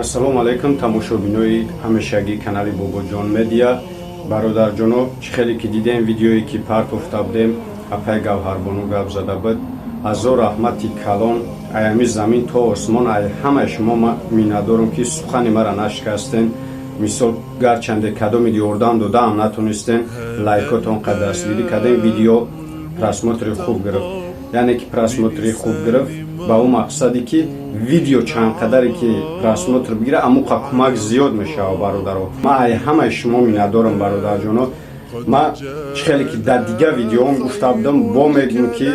Ассалому алайкум, тамошобинои ҳамешагии канали Бобоҷон Медиа. Бародарҷоно, чӣ хеле ки дидем, видеое ки партофта будем, апай Гавҳарбону гап зада буд. Ҳазор раҳмати калон, аями замин то осмон, ай ҳамаи шумо ма миннатдорам, ки сухани мара нашикастен. Мисол, гарчанде кадоми ёрдам додаам натонистен, лайкотон қад дастгирӣ кардем, видео просмотри хуб гирифт. Яъне ки просмотри хуб гирифт ба он мақсаде, ки видео чанд қадаре ки просмотр бигира, амуқа кӯмак зиёд мешавад. Бародаро, ман ай ҳамаи шумо миннатдорам. Бародарҷоно, ман чӣ хеле ки дар дигар видеоам гуфта будам, бо мегӯм, ки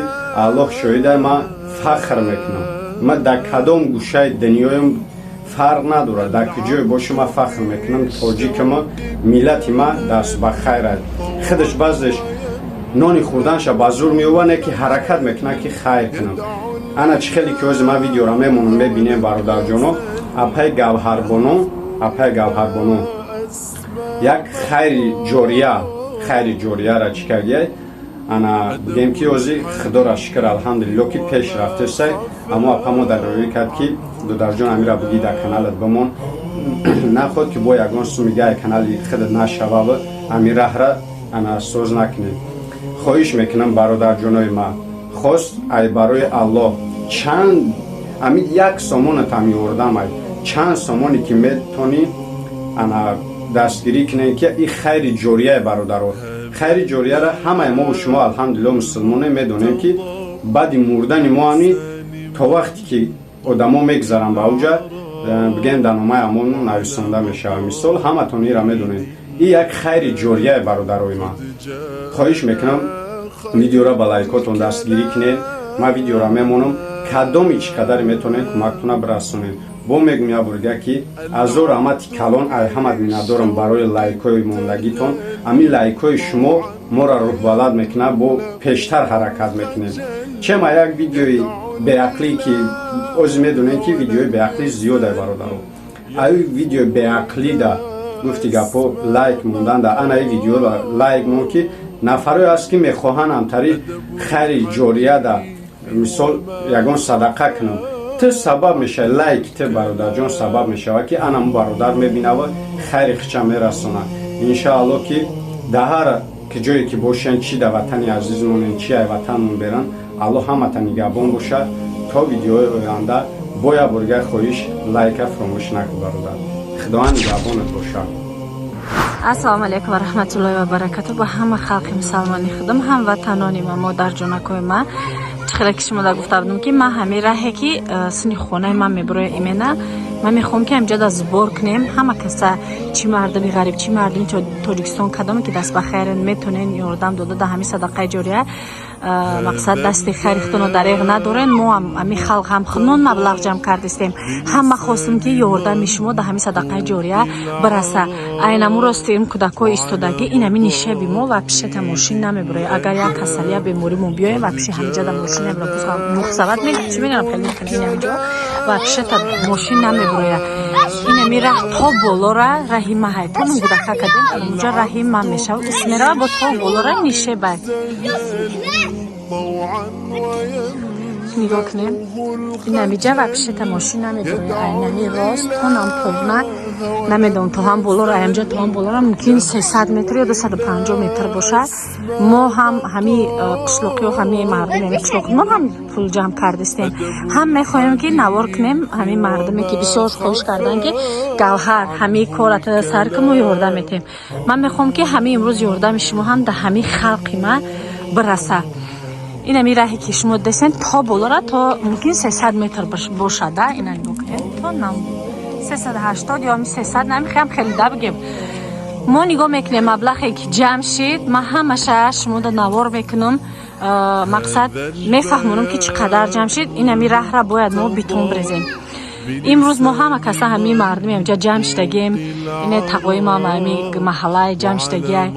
Аллоҳ шоҳида, ман фахр мекунам. Ман дар кадом гӯшаи дунёям фарқ надорад, дар куҷое боша, ман фахр мекунам тоҷикама, миллати ма даст ба хайр аст. Худаш баъзеш нони хӯрданша ба зур меёвад, не ки ҳаракат мекунад, ки хайр кунам. Ана чӣ хеле ки ҳозир ман видеора мемонам, мебинем, бародарҷоно, апай Гавҳарбоно, апай Гавҳарбоно як хайри ҷория, хайри ҷорияра чӣ кардияй. Ана бигем, ки ҳозир, худоро шукр, алҳамдулилло, ки пеш рафтесай. Аммо апамо дар рӯӣ кард, ки додарҷон, амира буги, дар каналат бимон, наход ки бо ягон сумигай канали худат нашавава, ами раҳра ана соз накунем. Хоҳиш мекунам, бародарҷонои ман, хост ай барои Аллоҳ, чанд ами як сомонатам ёрдам, ай чанд сомоне ки метонӣ, ана дастгирӣ кунем, ки и хайри ҷорияе. Бародаро, хайри ҷорияра ҳамаи мо шумо, алҳамдулилло, мусулмоне, медонем, ки баъди мурдани мо ами то вақте ки одамо мегзаранд ба уҷа, бигем, дар номаи амон нависонда мешавад. Мисол, ҳаматон ира медонем, и як хайри ҷорияе. Бародарои ман, хоҳиш мекунам, видеора ба лайкотон дастгирӣ кунед. Ман видеора мемонам, кадоми чӣ қадаре метавонед, кӯмактона бирасонед. Бо мегум як бор дига, ки азор раҳмати калон, ай ҳамат миннатдорам барои лайкҳои мондагитон. Ҳамин лайкҳои шумо моро рӯҳбаланд мекунад, бо пештар ҳаракат мекунем. Чема як видеои беақлӣ, ки ози медонем, ки видеои беақлӣ зиёда, бародаро, аю видеои беақлида гуфти гапҳо лайк мондан, анаи видеоро лайк мон, ки нафарое ҳаст, ки мехоҳанд ҳамтари хайри ҷорияда, мисол, ягон садақа кунам. Ту сабаб мешавӣ, лайки ту, бародарҷон, сабаб мешавад, ки анаму бародар мебинава, хайри хича мерасонад. Иншаалло, ки дар ҳар ки ҷое ки бошен, чӣ дар ватани азизмонен, чӣ ай ватанмон беран, Аллоҳ ҳамата нигаҳбон бошад. То видеои оянда, бо як боригар хоҳиш, лайка фаромӯш накун, бародар. Худованд нигаҳбонат бошад. Ассалому алайкум ва раҳматуллоҳи ва баракату ба ҳама халқи мусалмони худам, ҳамватанони ма, модарҷонакои ма. Чӣ хеле ки шумо да гуфта будам, ки ман ҳамин раҳе ки сини хонаи ман мебуроя, имена ман мехоҳам, ки ҳамҷода сбор кунем ҳама каса, чӣ мардуми ғариб, чӣ мардуми Тоҷикистон, кадоме ки даст ба хайрен, метонен ёрдам дода да ҳамин садақаи ҷория. Мақсад, дасти хайри худтонро дареғ надорен. Мо ҳам ҳамин халқ ҳам худмон маблағ ҷамъ кардистем, ҳама хостем, ки ёрдами шумо да ҳамин садақаи ҷория бираса. Айнаму рости ин кӯдакҳои истодагӣ, ин ҳамин нишеби мо вообще-то мошин намебурояд. Агар як касалия, беморимон биёем, вообще ҳамиҷада мошин намебурояд. Мухсават чӣ медонам, хеле мекунем, ин ҳамиҷо вообще-то мошин намебурояд. Ин ҳами раҳ то болора раҳи маҳай, то кӯдака кардем, онҷа раҳи ма мешавад, ус мерава бо то болора нишебай. Нигоҳ кунем, инамиҷа вообще-то мошин намебурояд. Айнами рост то нам поёна, намедонам, то ҳам болора, аямҷа то ҳам болора мумкин 300 метр ё 250 метр бошад. Мо ҳам ҳами қишлоқиҳо, ҳами мардуми ҳами қишлоқи мо ҳам пул ҷамъ кардистем, ҳам мехоҳем, ки навор кунем. Ҳамин мардуме ки бисёр хоҳиш карданд, ки Гавҳар, ҳамин кората сар ки мо ёрдам метем. Ман мехоҳам, ки ҳамин имрӯз ёрдами шумо ҳам дар ҳамин халқи ман бираса. Ин ҳами раҳе ки шумо дестен, то болора, то мумкин 300 метр бошада. Ина нигоҳ кунед, то нам 380 ё 300, намехоҳам хеле да бигем. Мо нигоҳ мекунем, маблағе ки ҷамъ шид, ман ҳамаша шумода навор мекунам. Мақсад, мефаҳмонам, ки чӣ қадар ҷамъ шид. Ин ҳами раҳра бояд мо битон бирезем. Имрӯз мо ҳама каса, ҳамин мардуми ҳамҷа ҷамъ шидагем. Ине тағои мо, ҳами маҳаллаи ҷамъ шидагиай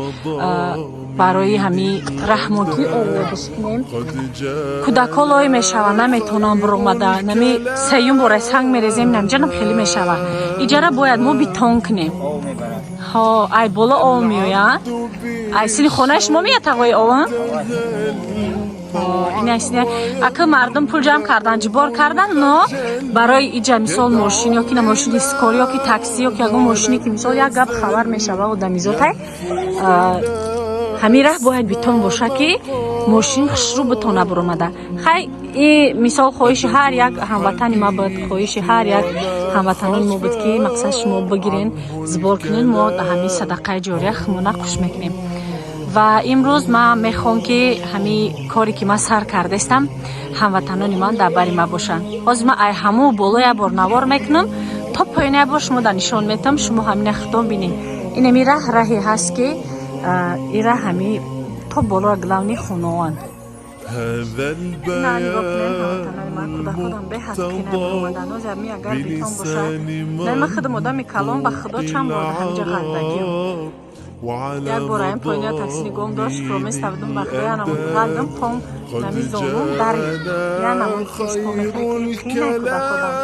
барои ҳами раҳмон, ки оводиш кунем. Кӯдакҳо лой мешаванд, наметавонанд биромада. Нами сеюм бора санг мерезем, намҷанам хеле мешавад. Иҷара бояд мо битон кунем. Ҳо, ай боло об меояд, ай сини хонаи шумо меяд, тағои, об? Ака, мардум пул ҷамъ кардан, ҷибор кардан, но барои иҷа, мисол, мошин ё ки на мошини скорый, ё ки такси, ё ки ягон мошине ки, мисол, як гап хабар мешава, одамизотай ҳамин раҳ бояд битон боша, ки мошин хушрӯ битона буромада. Хай, и мисол, хоҳиши ҳар як ҳамватани ма буд, хоҳиши ҳар як ҳамватанони мо буд, ки мақсад шумо бигирен, сбор кунен, мо ҳамин садақаи ҷория хумона хуш мекунем. Ва имрӯз ман мехоҳам, ки ҳамин коре ки ман сар кардаистам, ҳамватанони ман дар бари ма бошанд. Ҳозир ман ай ҳаму боло як бор навор мекунам, то поёна як бор шумо дар нишон метам, шумо ҳамина худон бинед. Инами раҳ раҳе ҳаст, ки ин раҳ ҳами то боло главный хонаоанд. هذا На, нигоҳ кунед, البيان ҳамватанони ман, кӯдакодам беҳад қина омадан. Ҳозир ами агар битон бошад, بلسان не, ман худам одами калон, ба худо, чанд бор ҳаминҷа ғалдагиам. وعلى Як бор аям поёни такси нигоҳ дошт, фроместа будум, ба худо, янамон ғалдам, пом нами зонум дари, янамон кишпо мехӯрӣ, қинай кӯдакодам.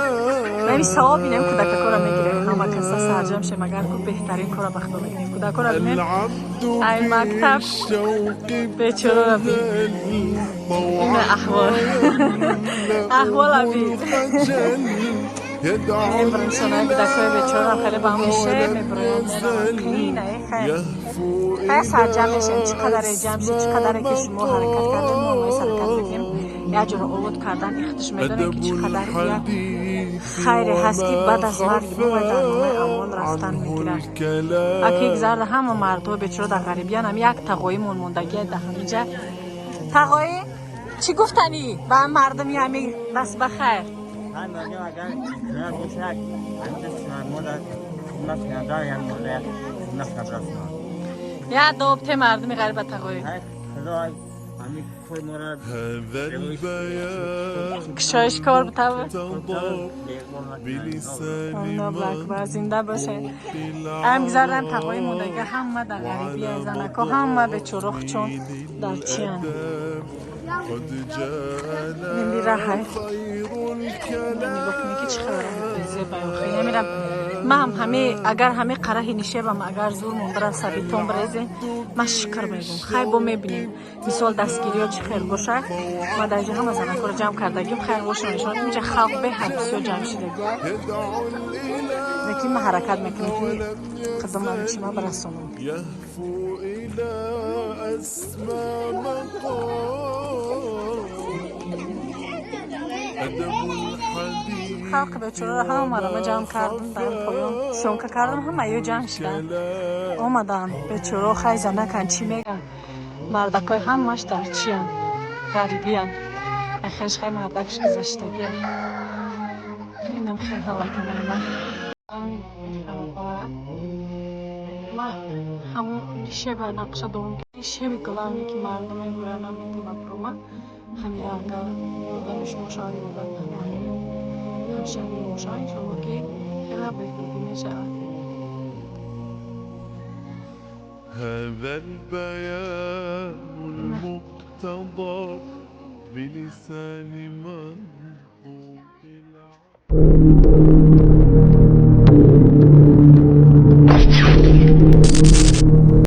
Нами савоб инам кӯдакакора мегирем, ҳама каса сарҷам шем, агар ку беҳтарин кора ба худо мекунем. Кӯдакора бинем العبد ай мактаб بالشوق бечорора бин. Ина аҳвол, аҳвола бин. الخجل يدعو Мебарамшона кӯдакҳои бечорам хеле ба ҳамон ше мебароянд, мераванд, қинай. Хайр, يهفو хай, сарҷам мешем. Чӣ қадаре ҷамъ шид, чӣ қадаре ки шумо ҳаракат кардем, мо мои ҳаракат мекунем. Як ҷоро овод кардан ихтиш медонем, ки чӣ қадар як хайре ҳаст, ки баъд аз марги мо вай дар номаи амвол рафтан мегирад. Аки гузарда, ҳама мардҳо бечора дар ғарибиян, ам як тағоимон мондагия дар ҳаминҷа. Тағоӣ, чӣ гуфтанӣ ба мардуми ҳами? Бас, ба хайр. ҳар мардум агар имконият бошад, ҳамин мода хидмат кунанд, як мода хидмат кунанд. Я добте мардуми ғариба, тағоӣ. Худо ҳамин кори моро هذا البيان Кушоиш кор битава. بلسان Аллоҳу акбар, зинда бошед. Ам гузардан тағои мондага, ҳама дар ғарибия, занако ҳама бечора чун дар чиян. قد جاءنا Неми раҳай. خير الكلام Нигоҳ кунед, ки чӣ хабар зебаю. Намирам, ман ҳами агар ҳами қараҳи нишебам, агар зурмон бираса, битон бирезем, ман шукр мегӯм. Хай, бо мебинем, мисол, дастгириё чӣ хел боша. Ма дар инҷа ҳама занакоро ҷамъ кардагим, хайр боша, нишон. Инҷа халқ беҳад бисёр ҷамъ шидагия, يدعو الإله лекин ман ҳаракат мекунам, ки қадамам чи ман барасонам. يهفو إلى أسمى مقام أدب الحديث Халқи бечораро ҳамаро ма ҷамъ кардам, дар поён съёмка кардам, ҳама ё ҷамъ шиданд, омаданд бечоро. Хай, занакан чӣ меган? Мардакҳои ҳамаш дар чиян? Ғарибиян. Ахирш, хай, мардакш гузаштагия. Инам хел ҳамватанои ман. Ма ҳамун нишеба нақша дорам, ки нишеби главный, ки мардум мегӯянд, наметавонам брома, ҳамин ага ёрдами шумо шавад, ёрдами ҳамшаҳри мо шавад, иншоалло, ки хеле беҳбудӣ мешавад. هذا البيان المقتضى بلسان منطوق العرب.